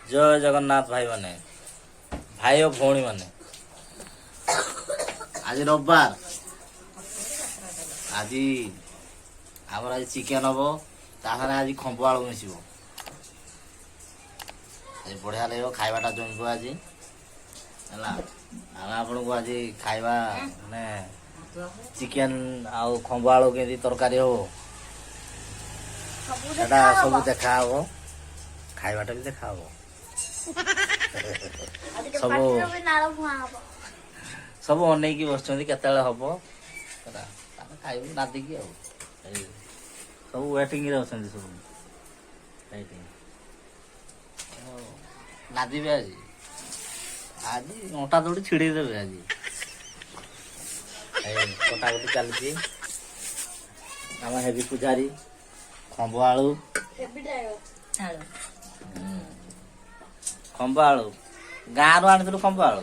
ଜୟ ଜଗନ୍ନାଥ ଭାଇମାନେ, ଭାଇ ଓ ଭଉଣୀମାନେ। ଆଜି ରବିବାର। ଆଜି ଆମର ଆଜି ଚିକେନ ହବ, ତା ସାଙ୍ଗରେ ଆଜି ଖମ୍ବ ଆଳୁ ମିଶିବ। ଆଜି ବଢିଆ ଲାଗିବ, ଖାଇବାଟା ଜମିବ ଆଜି। ହେଲା, ଆମେ ଆପଣଙ୍କୁ ଆଜି ଖାଇବା, ମାନେ ଚିକେନ ଆଉ ଖମ୍ବ ଆଳୁ କେମିତି ତରକାରୀ ହବ, ସେଟା ସବୁ ଦେଖା ହବ। ଖାଇବାଟା ବି ଦେଖା ହବ। ସବୁ ସବୁ ଅନେଇକି ବସିଛନ୍ତି, କେତେବେଳେ ହବ ହେଲା, ଆମେ ଖାଇବୁ ନାଦିକି। ଆଉ ଏଇ ସବୁ ୱେଟିଂରେ ଅଛନ୍ତି ସବୁ। ୱେଟିଂ, ନାଦିବେ ଆଜି। ଆଜି ଅଣ୍ଟା ଦୌଡ଼ି ଛିଡେଇ ଦେବେ ଆଜି। ଏଇ କଟାକଟି ଚାଲିଛି। ଆମ ହେବି ପୂଜାରୀ ଖମ୍ବ ଆଳୁ। ଆଳୁ। ଖମ୍ବ ଆଳୁ ଗାଁରୁ ଆଣିଥିଲୁ। ଖମ୍ବ ଆଳୁ